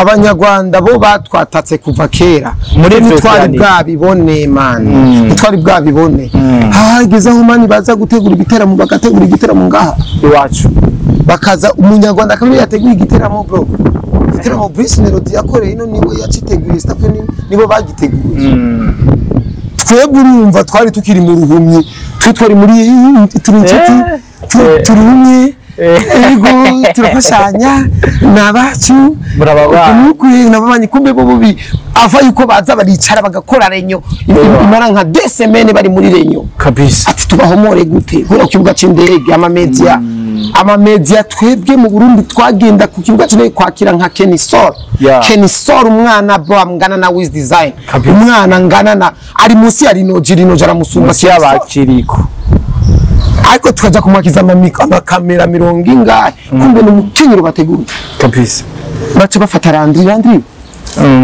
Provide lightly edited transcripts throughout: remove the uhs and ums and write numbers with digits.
Abanyarwanda bo batwatatse kuva kera. Muri ntitwari bwabibone man, ntitwari bwabibone. Hageze aho man baza gutegura ibiteramo, bagategura igiteramo ngaha iwacu, bakaza umunyarwanda akaba yateguye igiteramo bro. Igiteramo Bruce Melody yakoreye ino niwe yaciteguye, staff nibo bagiteguye. Twebwe urumva twari tukiri mu ruhumyi, twe twari muri turi inshuti, turi umwe, ego turafashanya nabacu murababanye. Kumbe bo bubi ava yuko baza baricara bagakora renyo imara nka 2 semaines bari muri renyo kabisa. Ati tubahomore gute kubera kibuga c'indege, ama media ama media. Twebwe mu Burundi twagenda ku kibuga c'indege kwakira nka Kenny Sol. Kenny Sol, umwana bro ngana na Wiz Design, umwana ngana na ari munsi ya Rino G, Rino aramusumba. Munsi y'abakiriko. Ariko tukaja kumwakiza amakamera mirongo ingahe, kumbe ni umukenyero bateguye kabisa. Baca bafata Landry Landry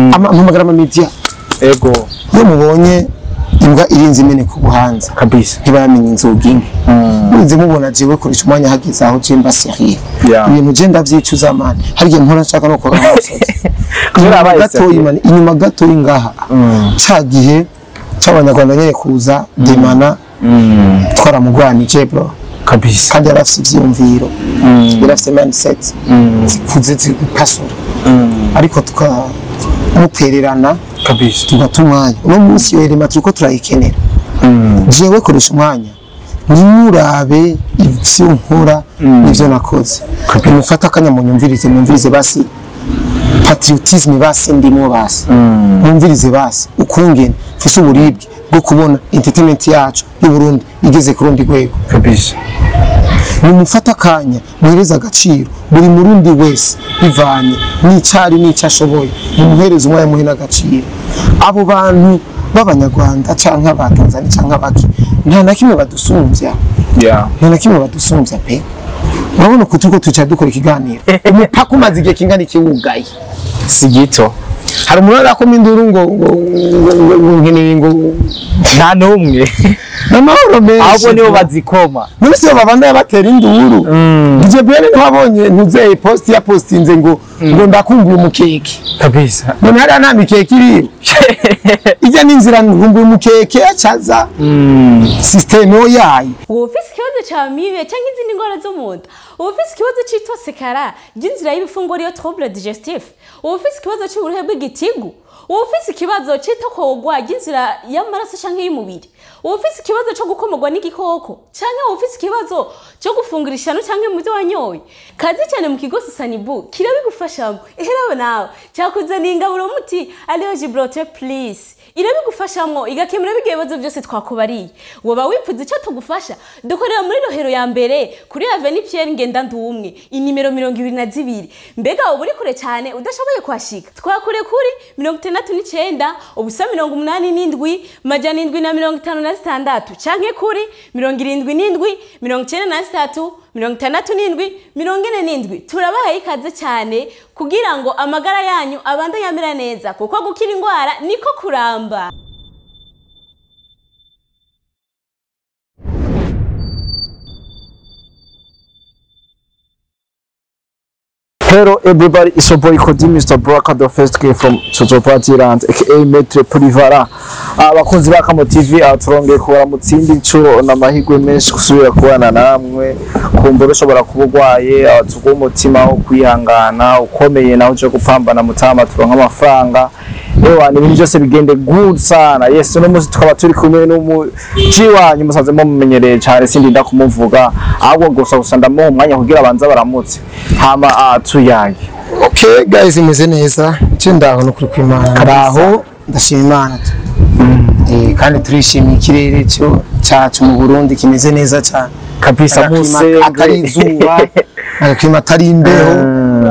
mpamagara ama media. Ego iyo mubonye imbwa irinze imeneka ubuhanza kabisa, ntibamenya inzoga imwe. Murinze mubona jewe koresha umwanya hageze aho je mba sérieux. Ibintu je ndavyicuza man, hari igihe mpora nshaka no korora umusozi. Gatoyi man, inyuma gatoyi ngaha ca gihe c'abanyarwanda nyene kuza demana, twaramugwanije bro kabisa. Kandi yarafise ivyiyumviro, yarafise mindset zikuze zigupasura, ariko tukamutererana kabisa, tugata umwanya. Uno munsi iyo elema turiko turayikenera. Jewe koresha umwanya, nimurabe ivyo nkora n'ivyo nakoze, nimufate akanya munyumvirize, mwumvirize basi patriotisme basi ndimwo, basi mwumvirize basi ukungene mfise uburibwe bwo kubona entertainment yacu y'u Burundi igeze ku rundi rwego kabisa. Nimufate akanya muhereze agaciro buri murundi wese bivanye n'icari n'ico ashoboye, mumuhereze umwanya muhe n'agaciro. Abo bantu b'abanyarwanda canke abatanzania canke abaki nta na kimwe badusumvya, nta na kimwe badusumvya pe. Urabona uko turiko twicara dukora ikiganiro, umupaka umaze igihe kingana iki wugaye? Si gito. Hari umuntu arakoma induru ngo ngo nkeneye ngo nta n'umwe n'amahoro menshi, ahubwo nibo bazikoma. None se babanda batera induru? DJ Brian ntiwabonye ntuzeye post ya postinze ngo ndakumbuye umukeke kabisa. None hariya nta mikeke iriyo, ijya n'inzira nkumbuye umukeke acaza system yayo. Uba ufise ikibazo ca amibe canke izindi ndwara zo mu nda, uba ufise ikibazo c'itosekara ry'inzira y'ibifunguro iyo trouble digestif, uba ufise ikibazo c'uburuhe bw'igitigu, uba ufise ikibazo c'itokorwa ry'inzira y'amaraso canke y'umubiri, uba ufise ikibazo co gukomorwa n'igikoko, canke uba ufise ikibazo co gufungura ishano canke mu vyo wanyoye. Kaze cyane mu kigo Sanibu kirabigufashamo. Eherawe nawe cyakuzaniye ingaburo muti ariyo Gibraltar Plus, irabigufashamwo igakemura ibibazo byose twakubariye. Woba wipfuza icyo tugufasha, dukorera muri Rohero ya mbere kuri Avenue Pierre Ngendandumwe inimero 22. Mbega uba uri kure cyane udashoboye kuhashika, twakure kuri 69 ubusa 87 756 canke kuri 77 93 67 47. Turabahaye ikaze cyane kugira ngo amagara yanyu abandanye amera neza, kuko gukira indwara niko kuramba. Hello everybody, it's your boy Kodi, Mr. Broker, the first guy from Chochopatirand, aka Metre Polivara. Abakunzi ba Kamo TV, turongeye kubara mutsindi ncuro n'amahirwe menshi gusubira kubana namwe. Kumbura ushobora kuba urwaye, tuguhe umutima wo kwihangana ukomeye nawe uje gupambana mutama turonka amafaranga. Ewa ni ibintu byose bigende good sana. Yes, uno munsi tukaba turi kumwe n'umuji wanyu musanze mumenyereye cyane, sindinda kumuvuga ahubwo gusa ndamuha umwanya kugira abanza baramutse hama tuyage. Okay guys, imeze neza cyo ndaho no kuri kwimana, ndaho ndashima Imana. Kandi turishimiye ikirere cyo cyacu mu Burundi kimeze neza cyane kabisa. Muse atari izuba, agakima atari imbeho,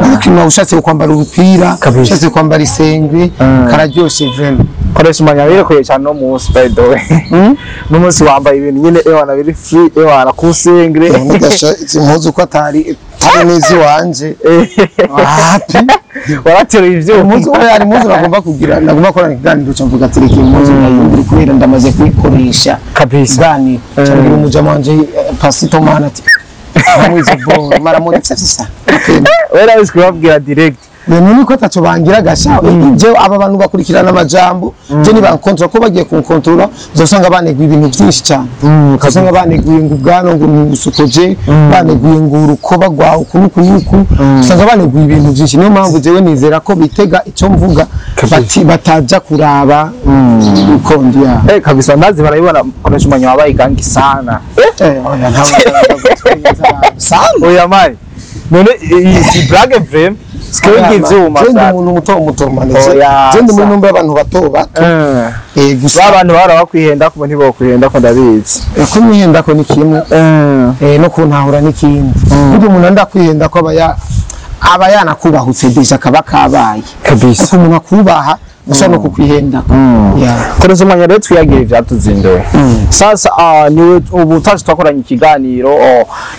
agakima ushatse kwambara urupira, ushatse kwambara isengwe, kararyoshe vraiment. Koresha umwanya wirekeye cyane no munsi, by the way. N'umunsi wambaye ibintu nyine ewana biri free, ewana kusengre. Ngasha izi mpuzu ko atari neza iwanje. Wapi? Warateruye ivyo Impuzu oya, hari impuzu nagomba kugira, nagomba korana ikiganiro cyo mvuga ati reka impuzu ndayihindure kubera ndamaze kuyikoresha kabisa. Gani cyangwa umujama wanje Pasito Mana ati hamwe izo bo maramoni sasa. Wera wese kubabwira direct. None niko ataco bangira gasha. Je, aba bantu bakurikirana amajambo, je nibankontrola, ko bagiye kunkontrola uzosanga baneguye ibintu byinshi cyane. Uzosanga baneguye ngo ubwanwa ngo nusukoje, baneguye ngo urukoba rwawe uku n'uku n'uku, usanga baneguye ibintu byinshi. Niyo mpamvu jewe nizera ko bitega icyo mvuga, bataja kuraba uko ndi ya. Eh, kabisa, ndazi barabibona. Koresha umwanya, wabaye gangi sana. Eh, oya, ntabwo sana. Oya man, none iyi si blague vraiment, sikiwe ivyuma. Je ndi Sana. umuntu muto muto man. Oya, Je ndi muri sa. numba y'abantu bato bato. Eh. Eh, gusa Ba bantu bahora bakwihenda ko ntibokwihenda ko ndabizi. Kumwihenda ko ni kimwe, no kuntahura n'ikindi. Burya umuntu anda kwihenda ko aba yanakubahutse déjà, kaba kabaye. Ariko umuntu akubaha ashobora no kukwihenda. Yeah. Koresha umwanya rero twiyagira ivyatuzinduye. Sasa niwe ubu taje twakoranye ikiganiro,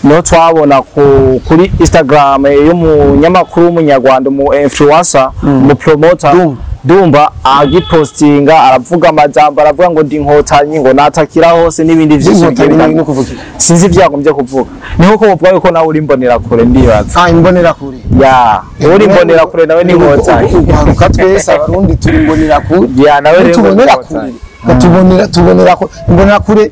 niho twabona kuri Instagram y'umunyamakuru w'umunyarwanda, umu influencer, umu promoter Dumba. Dumba, agipostinga aravuga amajambo, aravuga ngo ndi inkotanyi, ngo natakira hose n'ibindi vyinshi bigiye Inkotanyi ni bitandukanye. kuvuga iki? Sinzi ivyagombye kuvuga, niho ko bavuga yuko nawe uri imbonera kure, ndibaza. Ah, imbonera kure. Ya, uri imbonera kure, nawe ni inkotanyi. Ugaruka twese abarundi turi imbonera kure. Ya, nawe rero tubonera ni kure. inkotanyi. Tubonera, tubonera ko imbonera kure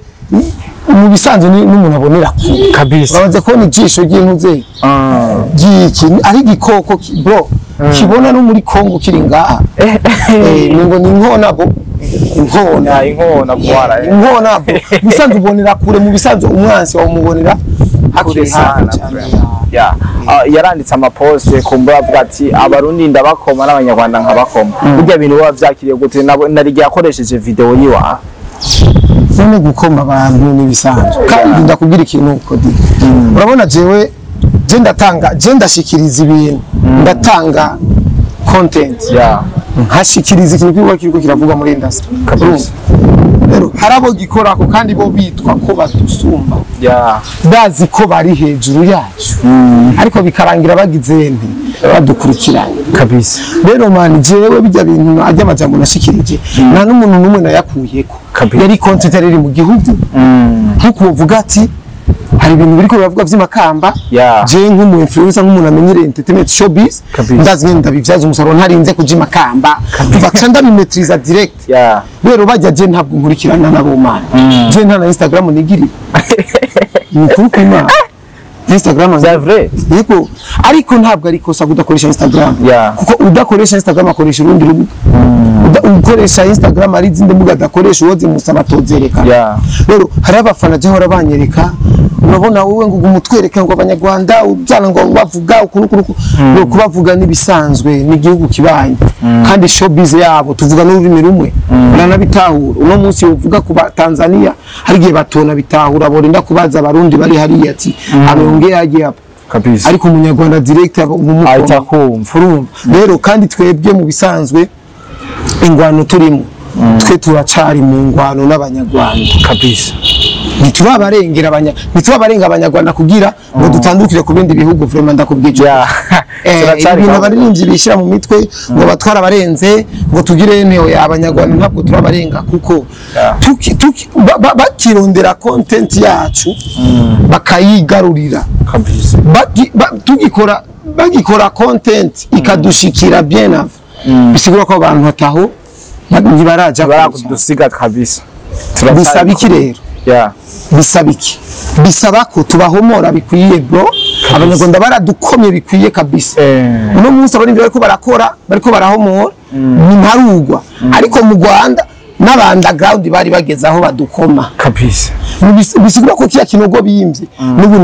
mu bisanzwe ni n'umuntu abonera kure. Uramaze kubona ijisho ry'intuze ry'iki ari igikoko bro, kibona no muri Kongo kiri ngaha. Ngo ni inkona bo, inkona. Ya, inkona bwara. Inkona bo bisanzwe ubonera kure. Mu bisanzwe umwansi wamubonera Kure hakiri sana. hafi cyane. Ya, yaranditse amaposte ku mbuga avuga ati abarundi ndabakoma n'abanyarwanda nkabakoma. Burya bintu biba vyakiriye gute? Nari yakoresheje video yiwa. None gukoma abantu n'ibisanzwe. Kandi ndakubwira ikintu uko di, urabona jewe je ndatanga, je ndashikiriza ibintu, ndatanga content, nkashikiriza ikintu kiba kiriko kiravugwa muri industry. Kabisa. Rero hari abo gikorako kandi bo bitwa ko badusumba, bazi ko bari hejuru yacu, ariko bikarangira bagize nti badukurikiranye. Rero man, jewe bijya bintu ajya amajambo nashikirije, nta n'umuntu n'umwe nayakuyeko. Yari content yari iri mu gihugu, nkuko uvuga ati hari ibintu biriko biravuga vy'imakamba. Je nk'umu influencer, nk'umuntu amenyereye entertainment, showbiz, ndazi ngenda ndabivyaza umusaruro ntarinze kuja imakamba, kuva ndabimetriza direct. Rero bajya, je ntabwo nkurikirana nabo man. Je nta na Instagram nigirira, ni ukuri kw'Imana, Instagram. C'est vrai. Yego, ariko ntabwo ari ikosa kudakoresha Instagram, kuko udakoresha Instagram akoresha urundi rubuga. Ukoresha Instagram ari izindi mbuga adakoresha, uwo zimusaba atozereka. Rero hari abafana jya banyereka, urabona wowe ngo umutwereke ngo abanyarwanda ubyana ngo bavuga uku n'uku n'uku. Ngo kubavuga n'ibisanzwe, n'igihugu kibanyi, kandi showbiz yabo tuvuga n'ururimi rumwe, baranabitahura. Uno munsi uvuga ku ba Tanzania hari igihe batona bitahura, borinda kubaza abarundi bari hariya ati ameongea aje hapa. Ariko umunyarwanda direct aba umumukoma. Ahita kumva. Urumva rero, kandi twebwe mu bisanzwe ingwano turimo, twe turacari mu ngwano n'abanyarwanda. Ntiturabarengera ntiturabarenga abanyarwanda kugira ngo dutandukire ku bindi bihugu. Vraiment, ndakubwije. Turacari ibintu hamwe. Abaririmbyi bishyira mu mitwe ngo batwara abarenze ngo tugire intego ya abanyarwanda, ntabwo turabarenga kuko bakirondera content yacu bakayigarurira. Tugikora, bagikora content ikadushikira bien avant, bisigura ko abantu bataho ntibaraja kure cyane. Barakudusiga kabisa. Bisaba iki rero? Bisaba iki? Bisaba ko tubahomora bikwiye bro. Abanyarwanda baradukomye bikwiye kabisa. Uno munsi abaririmbyi bariko barakora, bariko barahomora ni ntarugwa, ariko mu Rwanda n'aba underground bari bageze aho badukoma. Bisigura ko kiriya kinogo bimvye n'ubu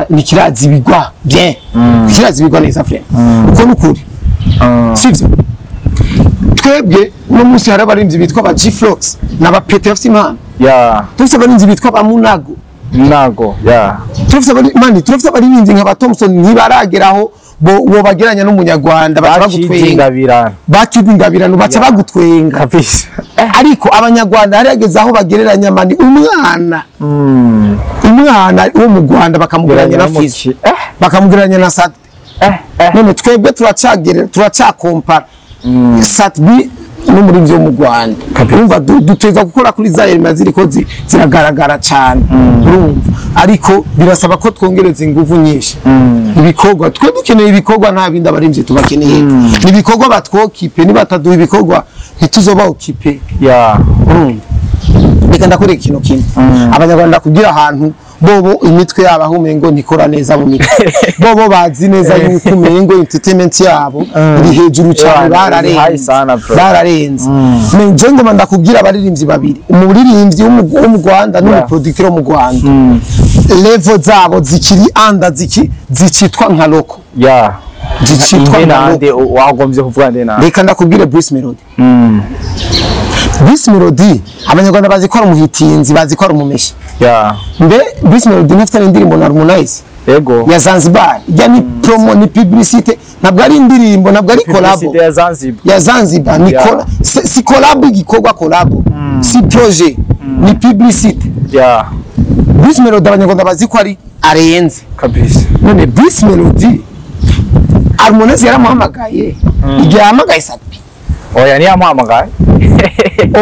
ntikirazibigwa bien, ntikirazibigwa neza vraiment. Uko nukuri, sivyo? Twebwe uno munsi hari abaririmbyi bitwa ba G-Flox n'aba Pete bafite impano. Turafise abaririmbyi bitwa ba Munago. Nago. Turafise mani, turafise abaririmbyi nka ba Thompson, ntibarageraho bo bobageranya n'umunyarwanda, baca bagutwenga. Bakidingabirana. Bakidingabirano, baca bagutwenga. Ariko abanyarwanda hari hageze aho bagereranya mani umwana wo mu Rwanda bakamugereranya na Fizzo, bakamugereranya na Sat. None twebwe turacagere, turacakompara Sat B. n'umuririmbyi wo mu Rwanda. Urumva duteza gukora kuri za elema ziriko ziragaragara cyane, urumva, ariko birasaba ko twongereza ingufu nyinshi. Ibikorwa twe dukeneye ibikorwa, nta bindi abaririmbyi tubakeneye, ni ibikorwa batwokipe. Nibataduha ibikorwa ntituzoba occupé. Urumva, reka ndakwereka ikintu kimwe. Abanyarwanda kugira ahantu bobo imitwe yabo aho umengo ntikora neza mu mitwe, bobo bazi neza yuko umengo entertainment yabo iri hejuru cyane. Yeah, high Bararenze. sana, bro. Bararenze. Je ngoma ndakubwira abaririmbyi babiri, umuririmbyi wo mu Rwanda n'umuproducteur wo mu Rwanda, level zabo zikiri anda zicitwa nka local, zicitwa inde nka nande? local. Wagombye kuvuga nde nande? Reka ndakubwire Bruce Melody. Bruce Melody abanyarwanda bazi ko ari umuhitinzi, bazi ko ari umumeshi. Mbe Bruce Melody ntafite indirimbo na Harmonize Ego. ya Zanzibar? Ijya ni promo, ni publicité, ntabwo ari indirimbo, ntabwo ari collabo. Publicité ya Zanzibar. Ya Zanzibar ni si collabo, igikorwa collabo, si projet, ni publicité. Bruce Melody abanyarwanda bazi ko ari arenze. Kabisa. None Bruce Melody, Harmonize yaramuhamagaye igihe yahamagaye Sat-B? Oya, niyamuhamagaye.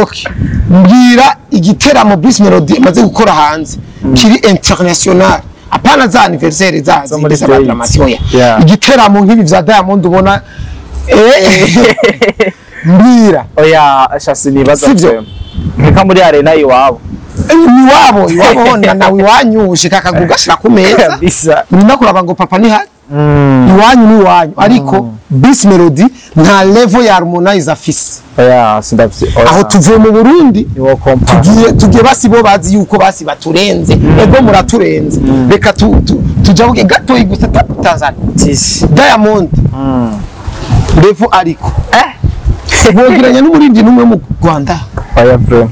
Okay, mbwira igiteramo Bruce Melody amaze gukora hanze kiri international, apana za anniversaire za Zo muri zindi States. z'abadramati, oya. Igiteramo nk'ibi vya Diamond ubona, mbwira. Oya, shasi nibaza. Sivyo? Nka muri arena iwabo. Iwabo, iwabo ho nawe iwanyu ushika akaguga gashira ku meza. Kabisa. Nina kuraba ngo papa ni hari iwanyu ni iwanyu, ariko Bruce Melody nta level ya Harmonize afise. Oya, sindavye. Oya. Aho tuvuye mu Burundi, niwo compare. tugiye basi bo bazi yuko basi baturenze. Ego, muraturenze, reka tujabuke gatoyi gusa Tanzania. Tisi. Diamond level, ariko bogeranya n'umuririmbyi n'umwe mu Rwanda? Oya bro.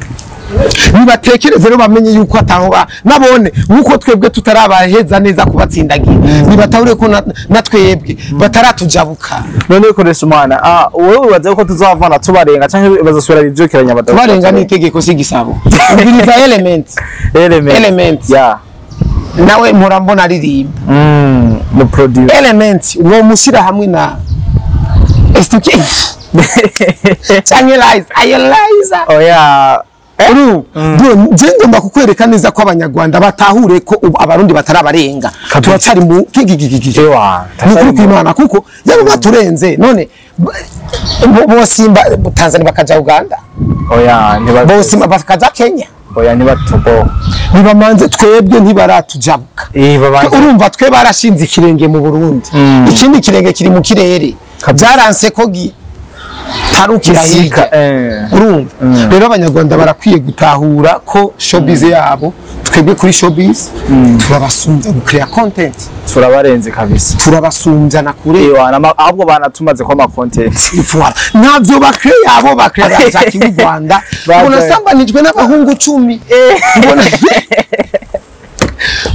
Nibatekereze rero bamenye yuko ataho nabone nkuko twebwe tutarabaheza neza kubatsindagira, nibatahure ko na twebwe bataratujabuka. None koresha umwana, wowe wibaza ko tuzavana tubarenga canke bazosubira bivyukiranya abadabo? Tubarenga ni itegeko, si igisabo. Umviriza Element. Element. Element. Nawe mpora mbona aririmba. Mu producer. Element uwo mushyira hamwe na S2K canke Liza, ayo Liza. Oya. Uru bro, nje ngomba kukwereka neza ko abanyarwanda batahure ko ubu abarundi batarabarenga, turacyari mu kigigigigi. Ewa. Ni ukuri kw'Imana, kuko yaba baturenze none bosimba Tanzania bakaja Uganda? Oya, ntiba Bosimba bakaja Kenya? Oya, ntibatubo. Nibamanze, twebwe ntibaratujabuka. Eh, babanze. Urumva, twe barashinze ikirenge mu Burundi, ikindi kirenge kiri mu kirere, byaranse ko gitarukira Gisika, hirya. Urumva rero, abanyarwanda barakwiye gutahura ko showbiz yabo, twebwe kuri showbiz turabasumbya gucrea content. Turabarenze kabisa. Turabasumbya na kure. Ewa, ahubwo banatumaze ko ama content. Voilà. Ntabyo bakreya, abo bakreya bashaka u Rwanda. Baje. Ubona asambanijwe n'abahungu 10, ubona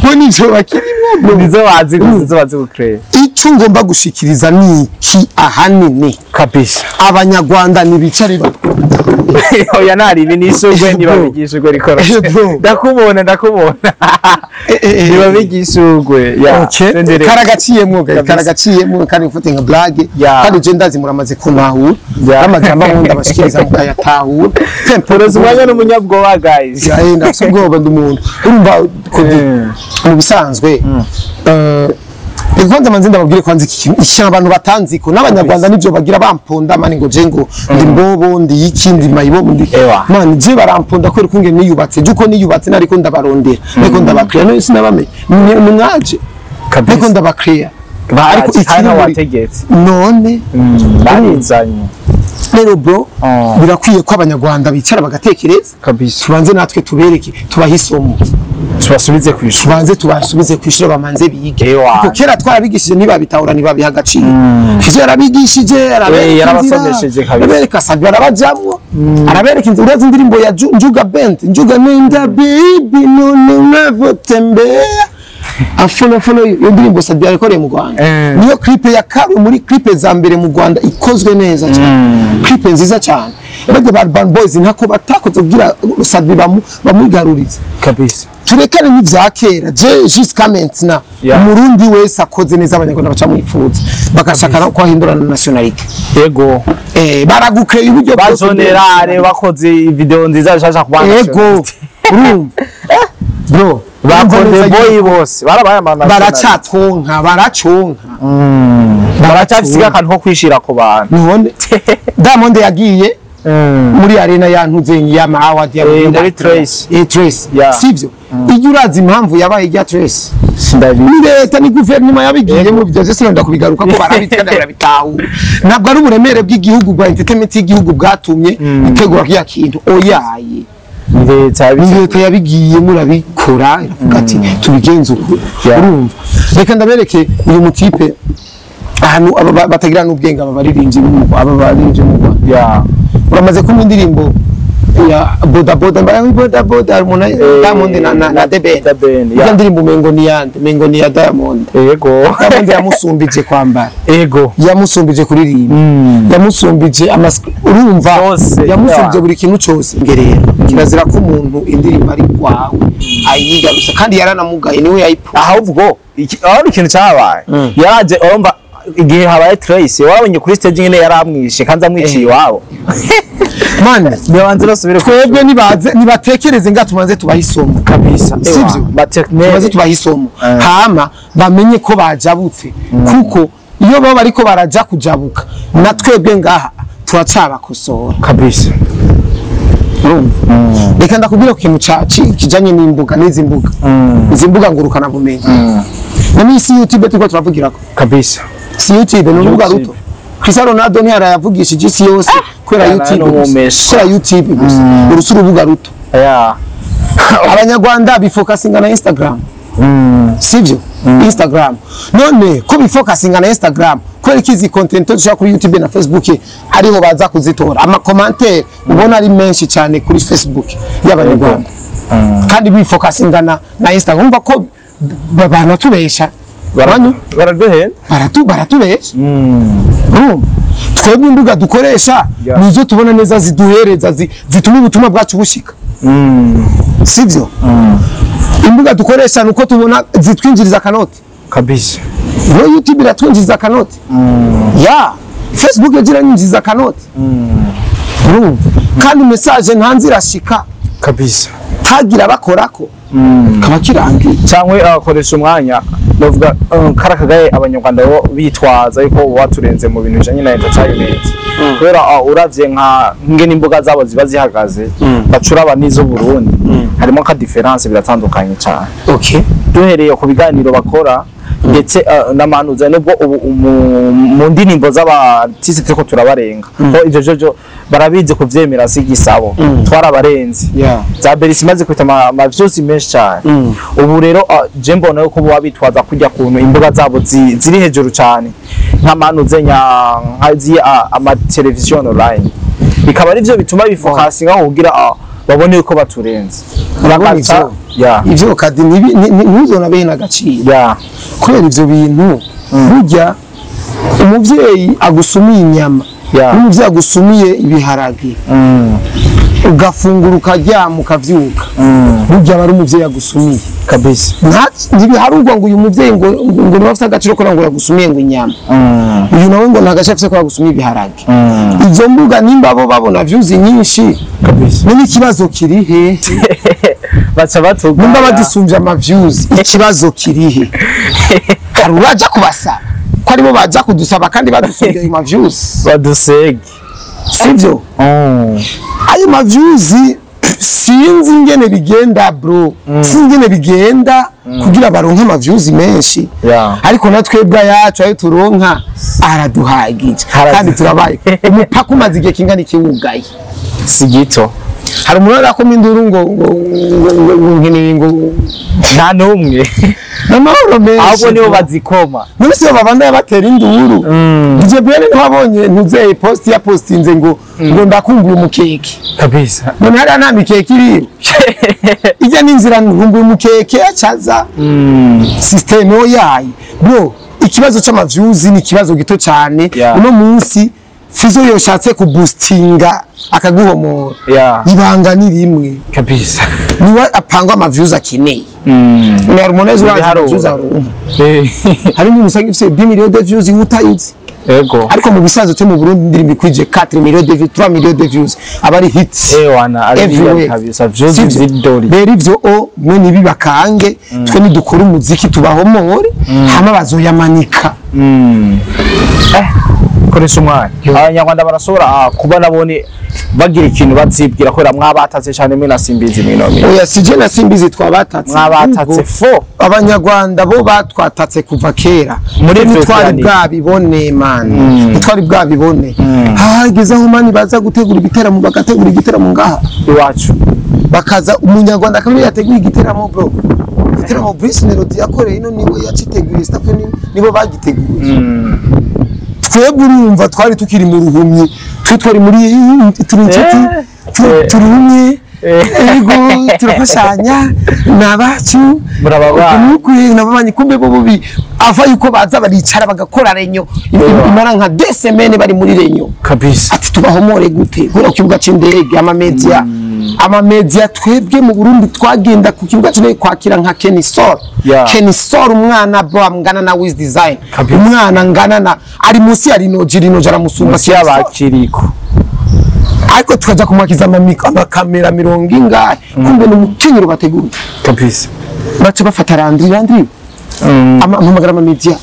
bo nivyo bakirimo, bro. Nizo bazi gucrea. Icyo ngomba gushikiriza ni iki ahanini? Kabisa. Abanyarwanda ntibicare Oya, nari ibi nishurwe, nibabigisha rikora. Bro. Ndakubona, ndakubona. Nibabigisha urwe ya. Okay. Sendere. Karagaciyemwo. Kabisa. Karagaciyemwo kandi ufite nka blague. Kandi je ndazi muramaze kuntahura, n'amajambo amwe ndabashikiriza mukayatahura. Poroza umwanya n'umunyabwoba, guys. Ya, ndafise ubwoba, ndi umuntu, urumva ko mu bisanzwe, reka kwanza manze ndababwire kwanza iki kintu, iki abantu batanzi ko n'abanyarwanda nivyo bagira bamponda mani, ngo je ngo ndi mbobo, ndi iki, ndi mayibobo, ndi Ewa. mani. Je baramponda kubera ukungene niyubatse, je uko niyubatse nariko ndabarondera, nariko ndabakreya, none sinabamenye. Ni mwaje nariko ndabakreya, ariko ariko ikiri muri wategetse. None Barizanye. Rero bro, Oh. birakwiye ko abanyarwanda bicara bagatekereza. Kabisa. Tubanze natwe tubereke, tubahe isomo. Tubasubize ku ishuri. Tubanze tubasubize ku ishuri, bamanze bige. Ewa. Kuko kera twarabigishije ntibabitahura, ntibabiha agaciro. Fizo yarabigishije, arabereka Eh, yarabasomesheje inzira, kabisa. arabereka Sabi, arabajamwo, arabereka inzira. Urazi indirimbo ya Njuga Band, Njuga nenda bibi none unavyotembea afolo folo? Iyo ndirimbo Sabi yakoreye mu Rwanda, niyo clip ya kabiri muri clip za mbere mu Rwanda ikozwe neza cyane, clip nziza cyane. Bajya ba Urban Boys ntako batakoze kugira Sat-B bamugarurize. Kabisa. Turekane n'ivya kera, je jusqu'à maintenant, umurundi wese akoze neza abanyarwanda baca mwifuza, bagashaka no kwahindura na nationalité. Baragukeye uburyo bwose. Bazonerare bakoze video nziza bashasha kubana. Ego, urumva bro, bakoze boy bose barabaye ama baracatonka, baraconka. Baracyafise akantu ko kwishira ku bantu. None Diamond yagiye muri arena ya ntuzenyi ya award ya muri Trace. Trace. Sivyo? Ijya urazi impamvu yabaye ijya Trace? Sindabizi. Ni leta, ni guverinoma yabigiyemo byose, sinenda kubigaruka ko barabitse kandi barabitahura. Ntabwo ari uburemere bw'igihugu bwa entertainment y'igihugu bwatumye itegura kiriya kintu, oyaye. Leta Ni yabitse. leta yabigiyemo, irabikora, iravuga ati tubigenze uku. Urumva, reka ndabereke uyu mutipe ahantu aba batagira n'ubwenge, aba baririmbyi aba baririmbyi mu Rwanda. Uramaze kumva indirimbo ya boda boda, mbaye boda boda, hari umuntu Diamond na The Ben? The Ben, Iyo yeah. ndirimbo umengo ni yande, umengo ni ya Diamond. Diamond yamusumbije kwambara, yamusumbije kuririmba, yamusumbije urumva, Byose, yamusumbije buri kintu cyose. Ngerero kirazira ko umuntu indirimbo ari kwawe ayigaruza, kandi yaranamugaye, niwe yayipu. Ahubwo aho ikintu cyabaye, yaraje, urumva igihe habaye Trace, warabonye kuri stage nyine yaramwishe kandi amwiciye iwabo. Man, nibanze basubire. Twebwe nibaze nibatekereze nga tubanze tubahe isomo. Kabisa. Sivyo? Bateknere. Tubanze tubahe isomo, hama bamenye ko bajabutse, kuko iyo baba bariko baraja kujabuka na twebwe ngaha turacabakosora. Kabisa. Urumva, reka ndakubwira ku kintu kijanye n'imbuga, n'izi mbuga, izi mbuga ngurukana bumenyi. None isi YouTube turiko turavugirako? Kabisa. Si YouTube ni urubuga YouTube. ruto? Cristiano Ronaldo ntiyarayavugishije isi yose kubera Yana YouTube gusa? n'umumesha. Kubera YouTube gusa, urusi urubuga ruto. Abanyarwanda bifokasinga na Instagram, sivyo? Instagram, none ko bifokasinga na Instagram, kubera ko izi content dushaka kuri YouTube na Facebook ariho baza kuzitora? Ama commentaire ubona ari menshi cyane kuri Facebook y'abanyarwanda, kandi bifokasinga na Instagram. Umva ko banatubesha. Banyu Baraduhenda. Baratubesha. Urumva, twebwe imbuga dukoresha nizo tubona neza ziduhereza, zituma ubutumwa bwacu bushika, sivyo? Imbuga dukoresha nuko tubona zitwinjiriza akanoti. Kabisa. Rero YouTube iratwinjiriza akanoti, ya Facebook yagira iranyinjiriza akanoti. Urumva, kandi message ntanze irashika. Kabisa. Tagira bakorako kaba kirangiye. Cyangwa akoresha umwanya, bavuga kara kagaye abanyarwanda bo bitwaza yuko baturenze mu bintu bijanye na entertainment, kubera uravye nka ngene imbuga zabo ziba zihagaze, bacuraba n'izo Burundi, harimo ka difference, biratandukanye cyane. Duhereye ku biganiro bakora ndetse n'amanuza, nubwo ubu mu ndirimbo z'abartiste turiko turabarenga, ko ivyo vyo barabizi kuvyemera, si igisabo, twarabarenze. Za Berisi imaze kwita ama views menshi cyane. Ubu rero je mbona yuko bo bitwaza kujya kuntu imbuga zabo ziri hejuru cyane, nk'amanuze nya nka ama television online, bikaba ari byo bituma bifokasinga kugira babone yuko baturenze. Urabona, ivyo ivyo kadi ntuzona bene agaciro, kubera ivyo bintu burya umuvyeyi agusumiye inyama n'umuvyeyi agusumiye ibiharage, ugafungura, ukaryama, ukavyuka, burya aba ari umuvyeyi agusumiye. Kabisa. Ntibiharurwa ngo uyu muvyeyi ngo niwe afise agaciro ko ngo yagusumiye ngo inyama, uyu nawe ngo nta gaciro afise ko yagusumiye ibiharage. Izo mbuga nimba bo babona views nyinshi, Kabisa. none ikibazo kiri he? Baca batuga. Nimba badusumbye ama views, ikibazo kiri he? Hari uraja kubasaba ko aribo baza kudusaba kandi badusumbye ayo ma views? Badusege. Sivyo? Ayo ma views sinzi ingene bigenda, bro, sinzi ingene bigenda kugira baronke ama views menshi. Ariko na twebwe ayacu ayo turonka araduhagije, kandi turabaye. Umupaka umaze igihe kingana iki wugaye? Si gito. Hari umuntu arakoma induru ngo nkeneye ngo Nta n'umwe. N'amahoro menshi. Ahubwo nibo bazikoma. None se babanda batera induru? DJ Brian ntiwabonye ntuzeye post ya postinze ngo ndakumbuye umukeke? Kabisa. None hariya nta mikeke iriyo? Ijya n'inzira, nkumbuye umukeke, acaza system yayi. Bro, ikibazo c'ama views ni ikibazo gito cyane. Uno munsi Fizo yoshatse kuboostinga akaguhomora, ibanga ni rimwe kabisa, niwe apangwa ama views akeneye. Ni Harmonize urazi Ibiharuro. views aronka, hari n'umuntu usanga ifise 2 millions de views utayizi. Ariko mu bisanzwe twe mu Burundi, indirimbo ikwije 4 millions de views, 3 millions de views, aba ari hits Ewana ari everywhere. Kabisa, views Sivyo? zidori. Rero ivyo o mwe nibibakange, twe nidukora umuziki tubahomore, hama bazoyamanika. Koresha umwanya, Abanyarwanda barashobora kuba nabone bagira ikintu bazibwira kubera mwabatatse cyane mwe na Simbizi mwino mino. Oya, sije na Simbizi twabatatse. Mwabatatse Ahubwo fo. Abanyarwanda bo batwatatse kuva kera. Muri Twe ivyo ntitwari vyandiko. bwabibone, man, ntitwari bwabibone. Hageze aho, man, baza gutegura ibiteramo, bagategura igiteramo ngaha iwacu, bakaza Umunyarwanda akaba yateguye igiteramo, bro. Igiteramo Bruce Melody yakoreye ino niwe yaciteguye, staff nibo bagiteguye. Twebwe urumva twari tukiri mu ruhumyi, twe twari muri turi inshuti, turi umwe, ego, turafashanya ni abacu. Murababana. Nukuye nababanyi, kumbe bo bubi ava yuko baza baricara bagakora réunion imara nka 2 semaines bari muri réunion. Ati tubahomore gute guhera ku kibuga c'indege, amamedia, amamedia. Twebwe mu Burundi twagenda ku kibuga c'indege kwakira nka Kenny Sol. Kenny Sol, umwana bro angana na Wiz Design, umwana angana na, ari munsi ya Rinoji, Rinoji aramusumba. Munsi Kenny Sol. y'abakiriko. Ariko tukaja kumwakiza amakamera mirongo ingahe, kumbe ni umukenyero bateguye. Baca bafata Landry, Landry mpamagara amamedia.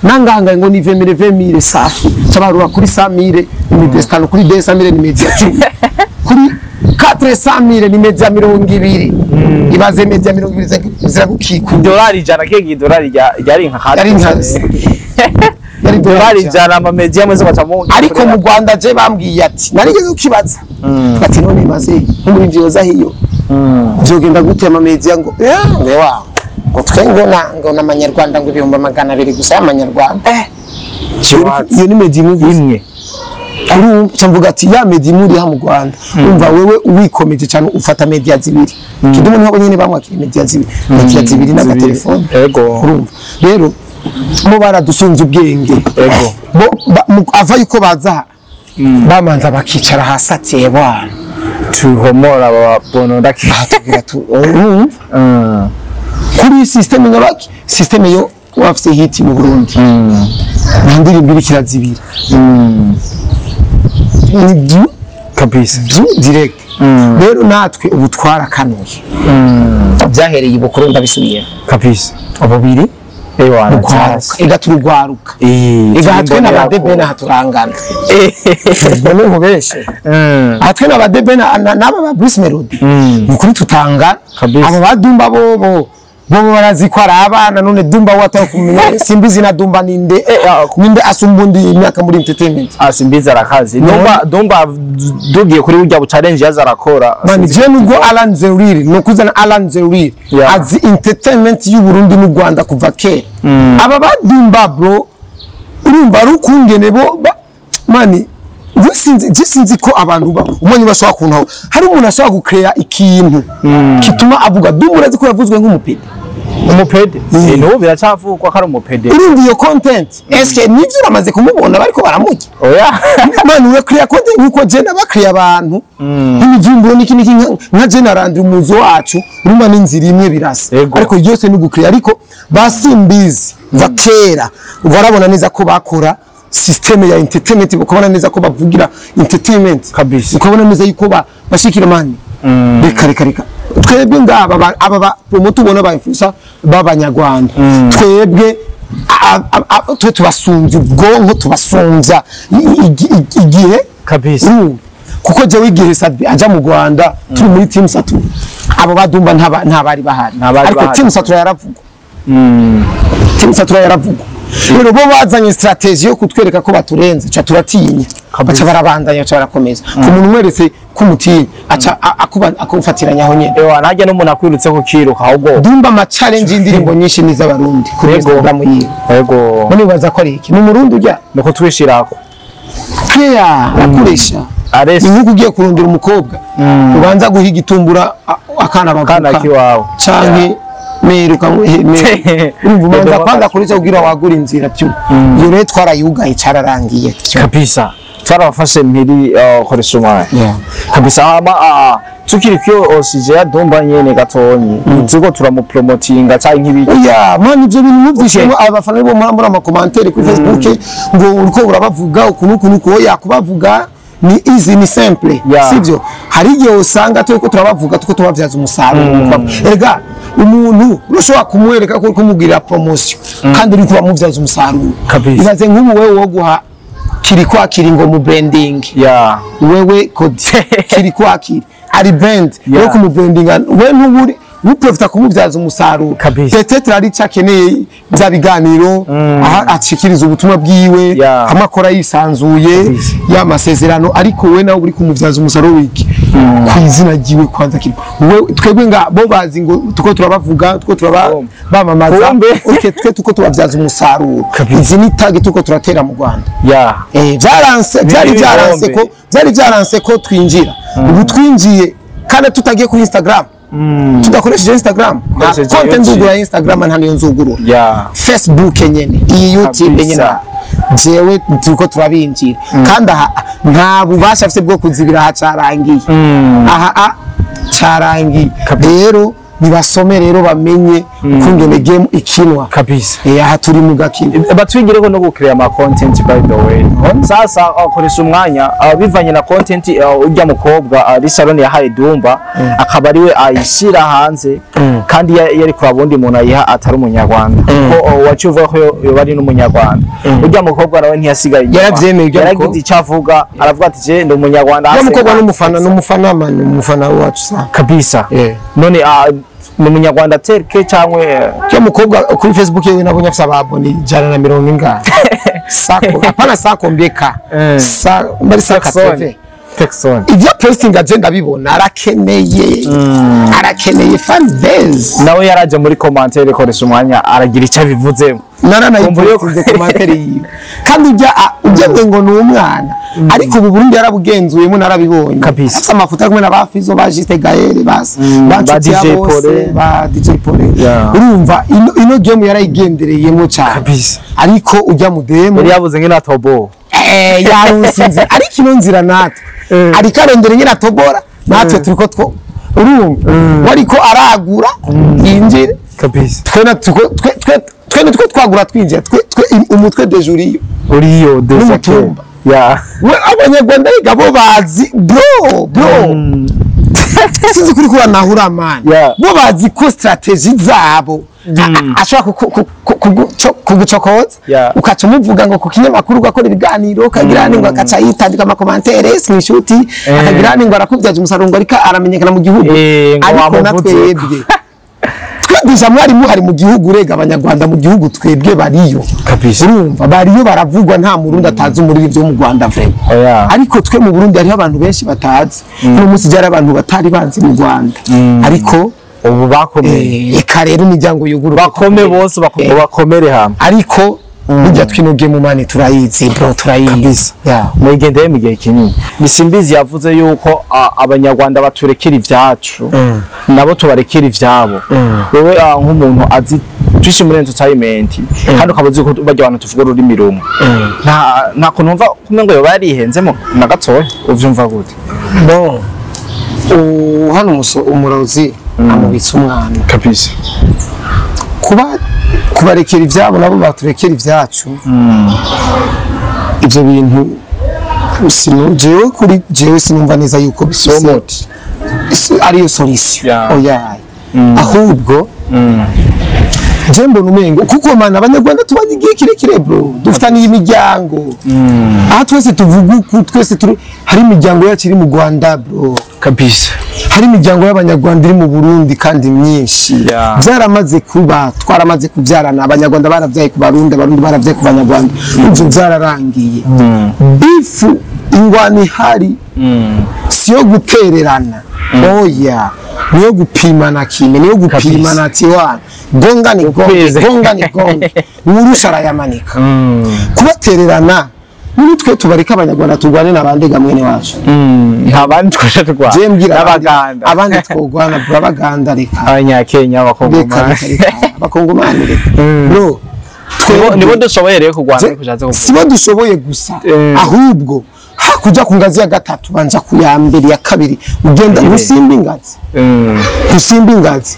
Nanganga ngo ni 20 mille, 20 mille safi, cabarura kuri 100 mille ni media 5, kuri 200 mille ni media 10, kuri 400 mille ni media 20. Ibaze media 20 ziragukikura. Idolari 100 kege, idolari ryari nka Yari idolari dolari 100, amamedia mwese baca mu Ariko mu Rwanda je bambwiye ati, narigeze kukibaza ati none maze nk'umurimvyi yoza hiyo vyogenda gute, amamedia ngo ngo wa ngo twe ngo na ngo n'amanyarwanda ngo 200,000 gusa y'amanyarwanda. Iyo ni media imwe gusa. Imwe. Urumva mvuga ati ya media imwe uri ha mu Rwanda, umva wewe wikomeje cyane ufata media zibiri. Kidumu niho nyene bamwakira media zibiri, media zibiri n'agatelefone. Urumva rero bo baradusunze ubwenge. Bo ava yuko baza bamanza bakicara hasi ati bwana, Tuhomora aba bono ndaki. Tubwira tu urumva kuri système nyabaki, système yo wafise hit mu Burundi, nta ndirimbo iriko irazibira, ni byu byu direct. Rero natwe ubu twarakanuye, byahereye ibukuru, ndabisubiye ububiri Ewana. Rugwaruka ega, turugwaruka ega, hatwe n'abadebe n'aha turangana, none nkubeshe, hatwe n'abadebe n'aba ba Bruce Melody, ni ukuri tutangana. Abo badumba bobo bobo barazi ko ari abana. None Dumba we atari kumenya Simbizi na Dumba, ninde ninde asumba undi imyaka muri entertainment? Ah, Simbizi arakazi. Dumba, Dumba dugiye kuri burya bu challenge yaza arakora. Man, je nubwo Alan Zeriri, no kuzana Alan Zeriri azi entertainment y'u Burundi n'u Rwanda kuva kera. Aba badumba, bro, urumva ari ukungene bo man, je sinzi, je sinzi ko abantu ba umenye bashobora kuntaho. Hari umuntu ashobora gucrea ikintu kituma avuga. Dumba urazi ko yavuzwe nk'umupede? Umupede. N'ubu biracavugwa ko ari umupede. Urumva iyo content, eske nivyo uramaze kumubona bariko baramurya? Oya. Man, urakriya content nkuko je nabakriya abantu nk'imivumburo n'iki n'iki, nka je narandira umuzo wacu, urumva n'inzira imwe birasa. Ariko byose ni gukriya. Ariko basimbizi va kera barabona neza ko bakora système ya entertainment, ukabona neza ko bavugira entertainment. Ukabona neza yuko bashikira. Man, reka reka reka, twebwe ngaba aba ba promoter ubona ba influencer b'abanyarwanda, twebwe twe tubasumbya ubwonko, tubasumbya igihe. Urumva? Kuko jewe igihe Sadbi aja mu Rwanda turi muri team Satura, abo badumba ntabari bahari. Ntabari Ariko bahari. team Satura yaravugwa, team Satura yaravugwa. Rero bo bazanye strategy yo kutwereka ko baturenze, ca turatinya, baca barabandanya, baca barakomeza. Ku muntu umweretse ko umutinya, aca akufatiranya aho nyene. Ewa, ntajya n'umuntu akwirutse ko kiruka ahubwo. Dumba ama challenge y'indirimbo nyinshi ni iz'Abarundi kuri Instagram yiwe. None bibaza ko ari iki? Ni Umurundi ujya Nuko twishirako. Claire arakoresha. Arese. Ni nk'uko ugiye kurondera umukobwa, ubanza guha igitumbura akana Kana bavuka kiwawe. canke Meruka urumva umanza kwanga kurica kugira wagura inzira byo. Iyo rero twarayugaye cararangiye. Kabisa twarabafashe mpiri koresha umwanya. Kabisa hama tukiri kyo osije ya Dumba nyene gatonyi nziko turamupromotinga cyangwa nk'ibiki. Oya man, ibyo bintu mwumvishemo abafana bo muri amakomantere kuri Facebook ngo uriko urabavuga ukuntu ukuntu. Oya, kubavuga ni easy, ni simple. Sivyo? Hari igihe usanga turiko turabavuga tuko tubabyaza umusaruro. Erega umuntu urashobora kumwereka ko uri kumubwira promotion kandi uri kubamubyaza umusaruro. Ibaze nk'ubu wewe wo guha kiri kwakira ngo mu branding, wewe kodi kiri kwakira ari brand yo kumubrandinga, we ntuburi uprofita kumubyaza umusaruro. Peut-être ari icyo akeneye, bya biganiro aha ashikiriza ubutumwa bwiwe, hamwe akora yisanzuye ya masezerano, ariko we nawe uri kumubyaza umusaruro wiki ku izina ryiwe. Kwanza kiri we, twebwe nga bo bazi ngo tuko turabavuga, tuko turaba bamamaza. Kumbe. Okay, twe tuko tubabyaza umusaruro. Izi ni tag tuko turatera mu Rwanda. Byaranse, byari byaranse ko byari byaranse ko twinjira. Ubu twinjiye kandi tutagiye kuri Instagram, tudakoresheje Instagram. Nta Ukoresheje konte YouTube. nzugura Instagram, nta niyo nzugurura. Facebook nyene, iyi YouTube nyene, jewe turiko turabinjira kandi aha nta bubasha afite bwo kuzibira. Aha carangiye, aha a carangiye. Rero nibasome rero bamenye ukungene game ikinwa. Aha turi mu gakino. Batwigireko no gucreate ama content. By the way, sasa akoresha umwanya bivanye na content ujya mukobwa ari salon yahaye Dumba, akaba ariwe ayishira hanze kandi yari kwa bundi muntu ayiha atari umunyarwanda, ko waciye uvuga ko yoba ari n'umunyarwanda. Ujya mukobwa nawe ntiyasigaye inyuma. Yaravyemeye ujya yaragize mukobwa. icyo avuga, aravuga ati je ndi umunyarwanda. Ujya mukobwa n'umufana, n'umufana man, umufana wacu sa. Kabisa. None ni umunyarwanda terke cyangwa Ujya mukobwa kuri Facebook yewe nabonye afise ababoni 140 ingahe, sako hapana sako mbeka sa mbari saka TV. Texon. Ibyo posting aje ndabibona, arakeneye, arakeneye fan base. Nawe yaraje muri commentaire koresha umwanya aragira icyo abivuzemo. Naranayipostinze commentaire yiwe kandi ujya ujya ngo ni umwana, ariko ubu Burundi yarabugenzuyemo, narabibonye. Afise amafoto ari kumwe na ba Fizo, ba Juste Gaël, basi ba ba DJ bose, Paulin. ba DJ Paulin. Urumva ino game yarayigendereyemo cyane. Ariko ujya mu demo yari yabuze nk'ina tobo. Yarusinze, ariko ino nzira natwe ariko arondera nyine atobora natwe turiko two, urumva wariko aragura yinjire. Twe na twe nitwo twagura twinjira, twe umutwe déjà uriyo. Uriyo déjà. N'umutumba. We abanyarwanda rega bo bazi bro, bro, sinzi kuri kuba nahura man. Bo bazi ko strategy zabo ashobora kugucokoza, ukaca umuvuga ngo ku kinyamakuru, ugakora ibiganiro, ukagira ngo akaca yitandika amakomantere sinishuti, akagira ngo arakubyaje umusaruro ngo ariko aramenyekana mu gihugu. Ngo ariko na wamuvuze. Twebwe twe déjà mwari muhari mu gihugu. Rega abanyarwanda mu gihugu twebwe bariyo. Urumva bariyo baravugwa, nta murundi atazi umuririmbyi wo mu Rwanda vraiment. Ariko twe mu Burundi hariho abantu benshi batazi. Uno munsi byari abantu batari banzi mu Rwanda, ariko ubu bakomeye. Reka rero imiryango yuguruka. Bakome bose, bakomere hamwe. Ariko burya twinoge mu mani turayizi bro, turayizi. Muyigendeye mu gihe kinini. Ni Simbizi yavuze yuko abanyarwanda baturekera ibyacu nabo tubarekera ivyabo. Wewe nk'umuntu azi twishi muri entertainment kandi ukaba uzi ko barya abantu tuvuga ururimi rumwe, nta kuntu wumva kumwe ngo yoba yarihenzemo na gatoya? Uvyumva gute? Bon, hano umurozi amubitsa umwana. Kuba kubarekera ibyabo nabo baturekera ibyacu, ibyo bintu sinu jewe, kuri jewe sinumva neza yuko bifise ariyo solution. Oya, ahubwo je mbona umengo kuko mana abanyarwanda tubanye igihe kirekire bro, dufitaniye imiryango. Aha twese tuvuga uku, twese turi, hari imiryango yacu iri mu Rwanda bro. Hari imiryango y'abanyarwanda iri mu Burundi kandi myinshi. Byaramaze kuba, twaramaze kubyarana. Abanyarwanda baravyaye ku Barundi, Abarundi baravyaye ku Banyarwanda, ivyo byararangiye. Beef, ingwano ihari siyo gutererana, oya, niyo gupimana kime, niyo gupimana ati wana gonga ni gonge, Ukwize. gonga ni gonge, uwurusha arayamanika. Kubatererana Muri twe tubareka Abanyarwanda turwane n'abandi gamwene wacu. Nta bandi twasha turwana. Je mbwira n'Abaganda. Abandi twogwana bro, Abaganda reka. Abanyakenya, Abakongomani. Reka Abakongomani reka. Bro, nibo dushoboye rero kurwana kushatse kuvuga. Sibo dushoboye gusa, ahubwo hakuja ku ngazi ya gatatu banja ku ya mbere ya kabiri ugenda gusimba ingazi. Gusimba ingazi.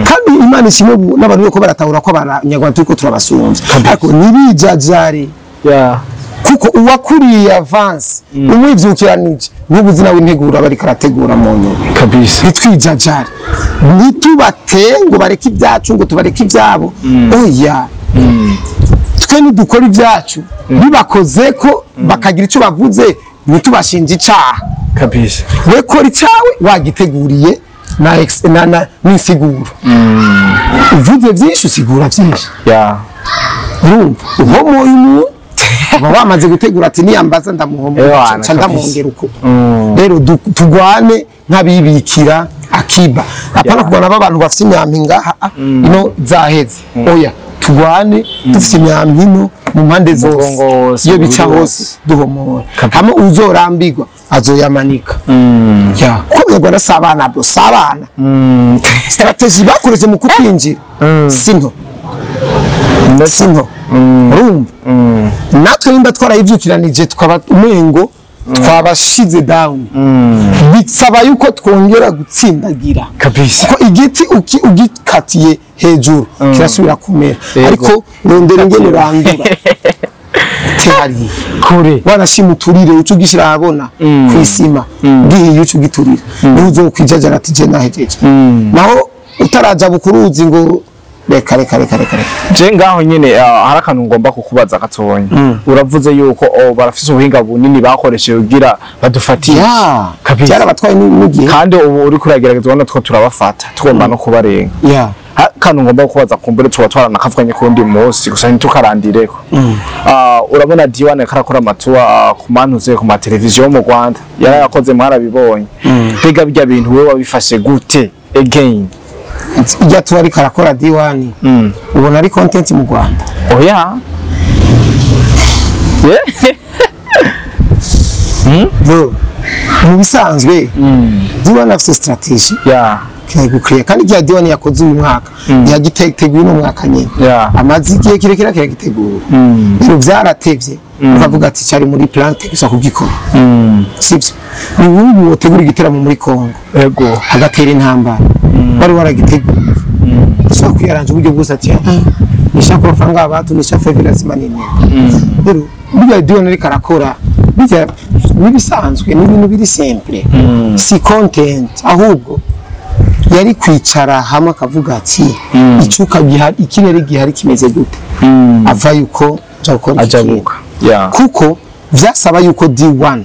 Kandi Imana ishimwe n'abantu ko baratahura ko Abanyarwanda turiko turabasumvya. Ariko nibijajare. Kuko uwakuriye avance umwivyukiranije n'ubuzi nawe integura bari karategura mu nyuma. Kabisa. Nitwijajare. Nitubate ngo bareke ibyacu ngo tubareke ibyabo. Oya. Twe nidukora ibyacu bibakoze ko bakagira icyo bavuze nitubashinja icaha. Kabisa. We kora icawe wagiteguriye na na n'insiguro. Uvuze byinshi usigura byinshi. Urumva uhomoye umuntu baba bamaze gutegura ati niyambaza ndamuhomora Ewana, ca ndamwongera uko. Rero tugwane nk'abibikira akiba, apana kugwana b'abantu bafite imyampi ngaha ino zaheze. Oya, tugwane dufite imyampi ino mu mpande zose, Umugongo wose, iyo bica umubiri hose wose. duhomora. Hamwe uzorambirwa azoyamanika. Ya, kuko Abanyarwanda si abana bro, si abana. Strategy bakoresheje mu kutwinjira si nto, si nto. Urumva natwe nimba twarayivyukiranije twaba umengo twabashize down, bisaba yuko twongera gutsindagira. Kabisa. Kuko igiti ugikatiye hejuru kirasubira kumera, Yego. ariko rondera ingene urandura tehariye Kure. wanashima uturire uca ugishyira ahabona kw'isima gihiye uca ugiturira, niho uzokwijajara ati je nahejeje. Naho utaraja bukuruzi ngo reka reka reka reka reka. Je ngaho nyene hari akantu ngomba kukubaza gatonya. Uravuze yuko barafise ubuhinga bunini bakoresheje kugira badufatire. Ya, Kabisa. byarabatwaye n'igihe. Kandi ubu uri kuragerageza ubona two turabafata tugomba no kubarenga. Ya. Akantu ngomba kukubaza kumbure tuba twaranakavuganye ku wundi munsi gusa ntitukarandireko. Urabona D1 karakora amatuwa ku mantuze ku mateleviziyo yo mu Rwanda yarayakoze mwarabibonye. Mbega bijya bintu wewe wabifashe gute again? Ijya tuba ariko arakora D1, ubona ari content mu Rwanda? Oya. Yeah. Bro, mu bisanzwe D1 afise strategy kiragukwiye, kandi igihe D1 yakoze uyu mwaka yagiteguye uno mwaka nyene, amaze igihe kirekire kiragitegura. Rero vyaratevye ukavuga ati cari muri plan gusa kugikora, sivyo? Ni ubu wotegura igiteramo muri Congo Ego. hagatera intambara, wari waragiteguye ushobora kwiyaranja uburyo bwose ati nishaka amafaranga abantu nishaka favor lazima nini. Rero bijya D1 ariko arakora bijya nibisanzwe, ni ibintu biri simple, si content. Ahubwo yari kwicara hamwe akavuga ati icuka gihari, ikirere gihari kimeze gute, ava yuko nja gukora iki kintu. Ajabuka. Kuko vyasaba yuko D1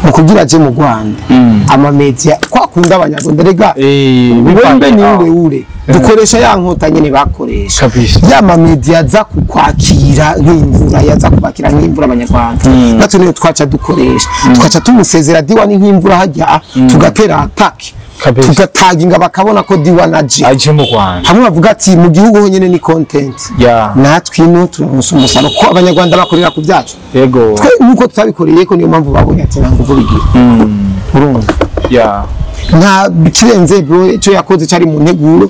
mu kugira aje mu Rwanda ama media kwakunda Abanyarwanda rega wembe ni ure ure dukoresha ya nkota nyene bakoresha. Kabisa. Ya ma media aza kukwakira nk'imvura, yaza kubakira nk'imvura Abanyarwanda, natwe niyo twaca dukoresha, tukaca tumusezera D1 nk'imvura hajya tugatera attack, Kabisa. tugataginga bakabona ko D1 aje. Aje mu Rwanda. Hamwe bavuga ati mu gihugu honyene ni content, natwe ino turaronsa umusaruro ko Abanyarwanda bakorera ku byacu. Yego. Twe nuko tutabikoreye ko niyo mpamvu babonye ati nta nguvu bigira. Urumva nta kirenze bro, icyo yakoze cyari mu nteguro,